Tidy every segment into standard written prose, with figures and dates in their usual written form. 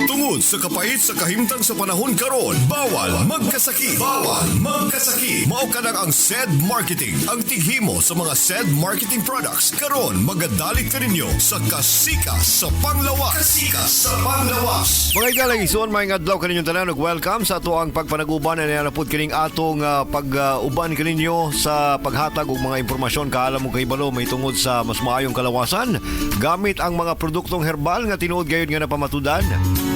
Tungod sa kapait sa kahimtang sa panahon karon, bawal magkasakit. Bawal magkasakit. Mao kanang ang SED Marketing, ang tighimo sa mga SED Marketing products. Karon magadalit kaninyo sa Kasika sa Panglawas. Kasika sa Panglawas. Mga igalang igsuon, maayong adlaw kaninyong tanan ug welcome sa ato ang pagpanaguban na napud kining atong pag-uban kaninyo sa paghatag og mga impormasyon, kaalam ug kahibalo may tungod sa mas maayong kalawasan gamit ang mga produktong herbal nga tinuod gayud nga napamatudan.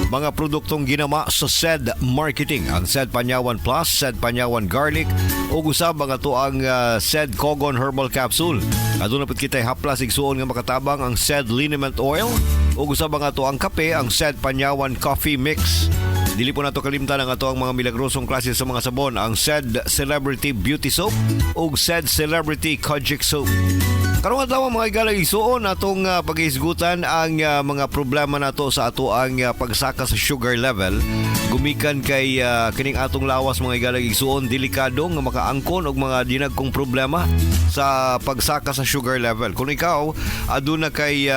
Mga produktong ginama sa SED Marketing, ang SED Panyawan Plus, SED Panyawan Garlic ug usab ang ato ang SED Kogon Herbal Capsule. Aduna pud kitay haplas, igsuon, nga makatabang, ang SED Liniment Oil ug usab ang ato ang kape, ang SED Panyawan Coffee Mix. Dili po nato kalimtan ang ato ang mga milagrosong klase sa mga sabon, ang SED Celebrity Beauty Soap ug SED Celebrity Kojic Soap. Karong adlaw, mga igalang igsuon, atong paghisgutan ang mga problema nato sa ato ang pagsaka sa sugar level. Gumikan kay kining atong lawas, mga igalang igsuon, delikado nga makaangkon og mga dinagkong problema sa pagsaka sa sugar level. Kung ikaw aduna kay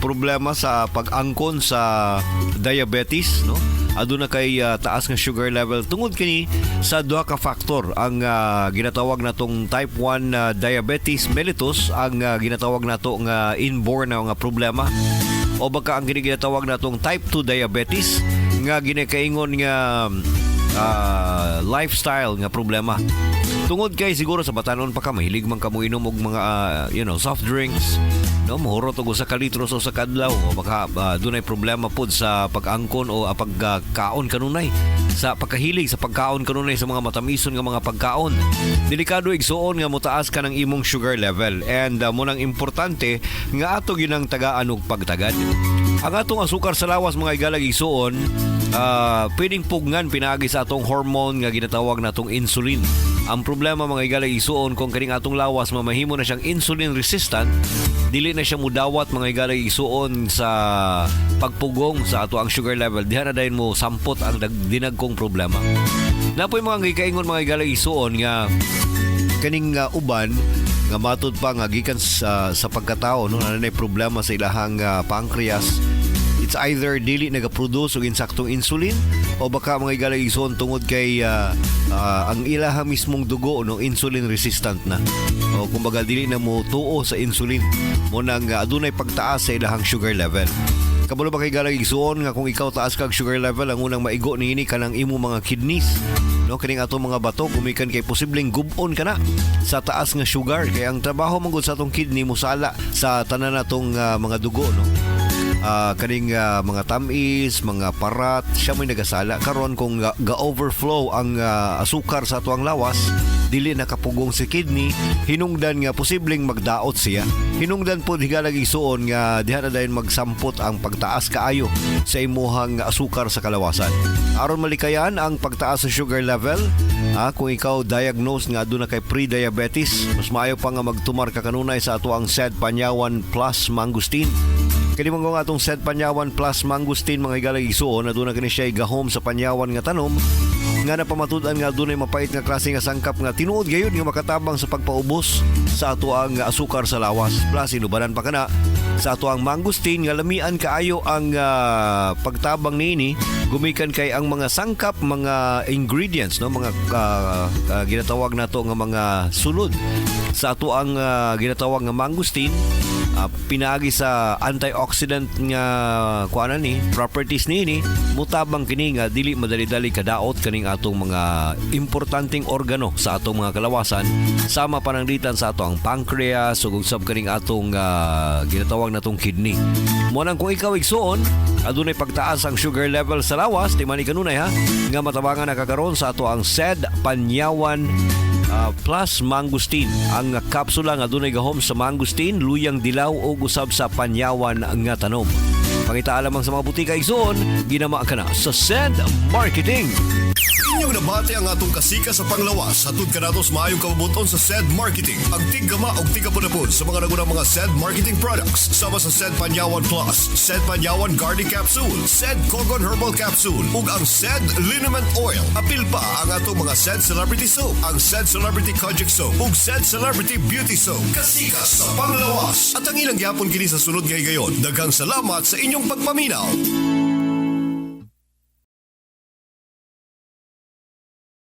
problema sa pag-angkon sa diabetes, no? Aduna kay taas nga sugar level tungod kini sa duha ka factor, ang ginatawag natong type 1 diabetes mellitus, ang ginatawag nato nga inborn na nga problema, o baka ang kini ginatawag natong type 2 diabetes nga ginakaingon nga lifestyle nga problema tungod kay siguro sa batanon pa ka, mahilig man ka mo inom og mga soft drinks, no, mohurot og usa ka litro sa usa ka adlaw, o baka dunay problema pod sa pag-angkon o pagkaon kanunay, sa pagkahilig sa pagkaon kanunay sa mga matamison nga mga pagkaon. Delikado, igsuon, nga motaas ka ng imong sugar level and munang importante nga ato ginang tagaan og pagtagad. Ang atong asukar sa lawas, mga igalang igsuon, pwedeng pugngan pinaagi sa atong hormone nga ginatawag natong insulin. Ang problema, mga igalang igsuon, kung kaning atong lawas mamahimo na siyang insulin resistant, dili na siya mudawat, mga igalang igsuon, sa pagpugong sa ato ang sugar level. Diha na dayon mo sampot ang dinagkong problema. Napoy mga gikaingon, mga igalang igsuon, nga kaning uban nga matud pa nga gikan sa pagkatao, no, na problema sa ilahang pancreas. It's either dili nagaproduce og insaktong insulin o baka, mga igalang igsoon, tungod kay ang ilahang mismong dugo, no, insulin resistant na o kumbaga dili na mo tuo sa insulin, mo nang adunay pagtaas sa ilahang sugar level. Kabalo ba kay galang igsuon nga kung ikaw taas kag sugar level, ang unang maigo niini kanang imo mga kidneys, no, kining atong mga bato, gumikan kay posibleng gubon ka na sa taas nga sugar, kay ang trabaho man gud sa atong kidney musala sa tanan natong mga dugo, no, kaning mga tamis, mga parat, siya mo'y nagasala. Karon kung ga-overflow ang asukar sa atuang lawas, dili nakapugong si kidney, hinungdan nga posibleng magdaot siya. Hinungdan po, higalag igsuon, nga diha na dayon magsampot ang pagtaas kaayo sa imuhang asukar sa kalawasan. Aron malikayan ang pagtaas sa sugar level, kung ikaw diagnosed nga aduna kay pre-diabetes, mas maayo pa nga magtumar ka kanunay sa ato ang SED Panyawan Plus Mangosteen. Kini man nga atong SED Panyawan Plus Mangosteen, mga higalang igsuon, aduna kini siya gahom sa panyawan nga tanom nga napamatud-an nga adunay mapait nga klase nga sangkap nga tinuod gayud nga makatabang sa pagpaubos sa ato ang asukar sa lawas. Plus inubanan pa kana sa ato ang mangosteen nga lamian kaayo ang pagtabang niini gumikan kay ang mga sangkap, mga ingredients, no, mga ginatawag nato nga mga sulod sa ato ang ginatawag nga mangosteen, pinaagi sa antioxidant nga kuanan ni properties niini, mutabang kini nga dili madali-dali kadaot kaning atong mga importanteng organo sa atong mga kalawasan, sama pananglitan sa ato ang pancreas ug usab kaning atong ginatawag natong kidney. Mo nang kung ikaw, igsuon, adunay pagtaas ang sugar level sa lawas, di man kanunay ha nga matabangan na kakaron sa ato ang SED Panyawan Plus Mangosteen. Ang kapsula nga adunay gahom sa mangosteen, luyang dilaw ug usab sa panyawan nga tanom. Pangita lamang sa mga butika, igsoon, ginama ka na sa SED Marketing. Inyong nabati ang atong Kasika sa Panglawas. Hatod kanato sa maayong kabubuton sa SED Marketing. Ang tiggama og tigapunapon sa mga nagunang mga SED Marketing products. Sama sa SED Panyawan Plus, SED Panyawan Garlic Capsule, SED Kogon Herbal Capsule, ug ang SED Liniment Oil. Apil pa ang atong mga SED Celebrity Soap, ang SED Celebrity Kojic Soap, ug SED Celebrity Beauty Soap. Kasika sa Panglawas. At ang ilang gyapon kini sa sunod nga higayon. Daghang salamat sa inyong pagpaminaw.